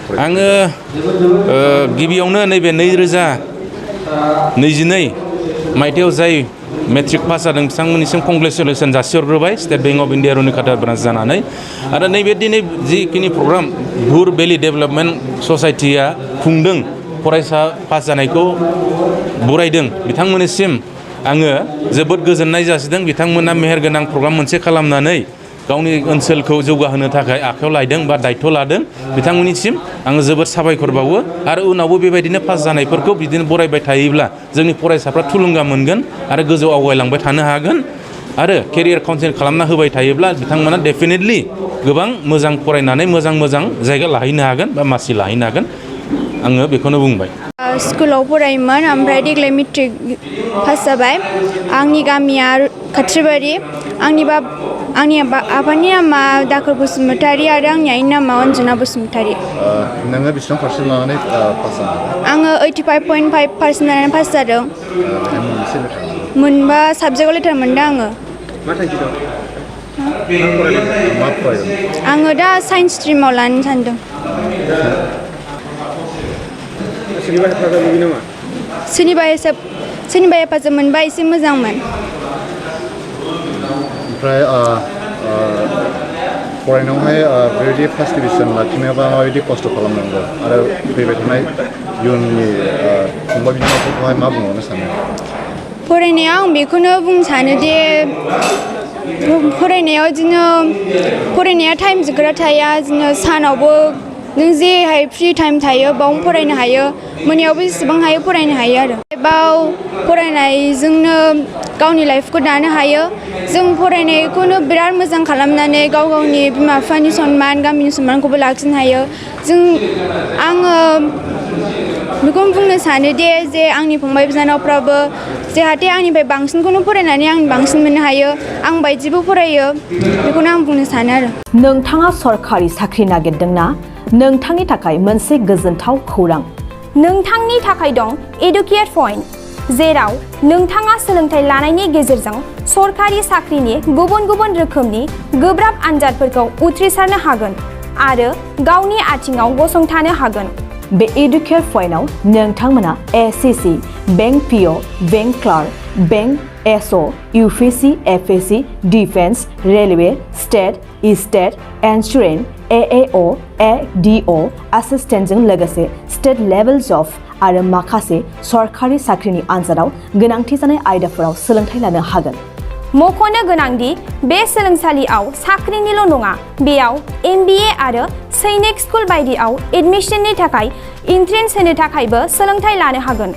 आङो गिबियावनो नैबे 2022 मायथाइयाव जाय मेट्रिक पास जादों बिथांमोननिसिम कंग्रेचुलेसन जासिहरग्रोबाय स्टेट बेंक अफ इन्डिया रुनिकाटा ब्रान्च जानानै आरो नैबे दिनै जिखिनि प्रग्राम भुर भेलि डेभेलपमेन्ट ससाइटिया खुंदों फरायसा पास जानायखौ बरायदों बिथांमोननिसिम आङो जोबोद गोजोननाय जासिदों बिथांमोना मेहेरगोनां प्रग्राम मोनसे खालामनानै गावनि ओनसोलखौ जौगाहोनो थाखाय आखायाव लादों बा दायथ' लादों बिथांमोननिसिम आङो जोबोद साबायखर बावो आरो उनावबो बेबायदिनो पास जानायफोरखौ बिदिनो बरायबाय थायोब्ला जोंनि फरायसाफ्रा थुलुंगा मोनगोन आरो गोजौ आवगायलांबाय थानो हागोन आरो केरियार काउन्सेलिं खालामना होबाय थायोब्ला बिथांमोना डेफिनेटलि गोबां मोजां फरायनानै मोजां जायगा लाहैनो हागोन बा मासि लाहैनो हागोन आङो बेखौनो बुंबाय स्कुलाव फरायोमोन ओमफ्राय देग्लाय मेट्रिक पास जाबाय आंनि गामिया खाथिबारि आंनि आफानि नामा दाखोर बसुमतारी आरो आंनि आइनि नामा अनजना बसुमतारी नोङो बेसेबां पार्सेन्ट लानानै पास जादों आङो 85.5% लानानै पास जादों मोनबा साबजेक्टआव लेटार मोनदों आङो मा थांखि दं मा फरायगोन आङो दा साइन्स स्ट्रिमाव लानो सानदों सोरनिबा हेफाजाब मोनबा एसे मोजांमोन ओमफ्राय फरायनायावहाय बेबायदि फार्स्ट डिभिजन लाखिनोबा माबायदि खस्थ' खालामनांगौ आरो फैबाय थानाय इयुननि फंबाय बिनानावफोरखौहाय मा बुंहरनो सानो फरायनायाव आं बेखौनो बुंनो सानोदि फरायनायाव बिदिनो फरायनाया टाइम जोबग्रा थाया बिदिनो सानावबो नों जेहाय फ्रि टाइम थायो बावनो फरायनो हायो मोनायावबो जेसेबां हायो फरायनो हायो आरो बाव फरायनायजोंनो गावनि लाइफखौ दानो हायो जों फरायनायखौनो बिराद मोजां खालामनानै गावनि बिमा बिफानि सनमान गामिनि सनमानखौबो लाखिनो हायो आङो बेखौनो बुंनो सानोदि जे आंनि फंबाय बिनानावफ्राबो जाहाथे आंनिफ्राय बांसिनखौनो फरायनानै आं बांसिन मोननो हायो आं बायदिबो फरायो बेखौनो आं बुंनो सानो आरो नोंथाङा सरखारि साख्रि नागिरदोंना नोंथांनि थाखाय मोनसे गोजोनथाव खौरां नोंथांनि थाखाय दं एडुकेट पइन्ट जेराव नोंथाङा सोलोंथाइ लानायनि गेजेरजों सरखारि साख्रिनि गुबुन गुबुन रोखोमनि गोब्राब आनजादफोरखौ उथ्रिसारनो हागोन आरो गावनि आथिङाव गसंथानो हागोन बे एडुकेट पइन्टआव नोंथांमोना SSC bank PO bank clerk bank SO UPSC FSC defence railway state insurance AAO ADO एसिस्टेन्टजों लोगोसे स्टेट लेभेल जब आरो माखासे सरखारि साख्रिनि आनजादाव गोनांथि जानाय आयदाफोराव सोलोंथाइ लानो हागोन मख'नो गोनांदि बे सोलोंसालियाव साख्रिनिल' नङा बेयाव MBA आरो सैनिक स्कुल बायदियाव एडमिशननि थाखाय एन्ट्रेन्स होनो थाखायबो सोलोंथाइ लानो हागोन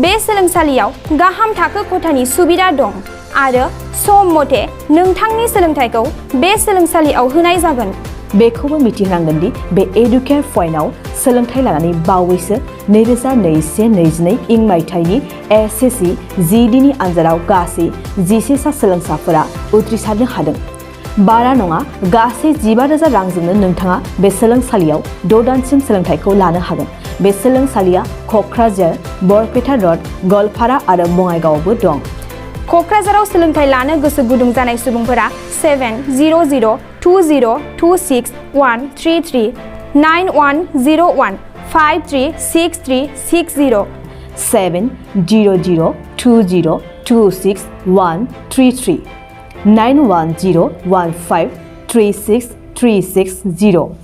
बे सोलोंसालियाव गाहाम थाखो खथानि सुबिदा दं आरो सम मथे नोंथांनि सोलोंथाइखौ बे सोलोंसालियाव होनाय जागोन बेखौबो मिथिनांगोन दि बे एडुकेट पइन्टआव सोलोंथाइ लानानै बावैसो 2021-22 इं मायथाइनि एसएससि जिडिनि आनजादाव गासै 11 सा सोलोंसाफोरा उथ्रिसारनो हादों बारा नङा गासै 15,000 रांजोंनो नोंथाङा बे सोलोंसालियाव 6 दानसिम सोलोंथाइखौ लानो हागोन बे सोलोंसालिया क'क्राझार बरपेटा रड गवालपारा आरो बङाइगावआवबो दं क'क्राझाराव सोलोंथाइ लानो गोसो गुदुं जानाय सुबुंफोरा 70020261133 9101 536360 70020261133 9101536360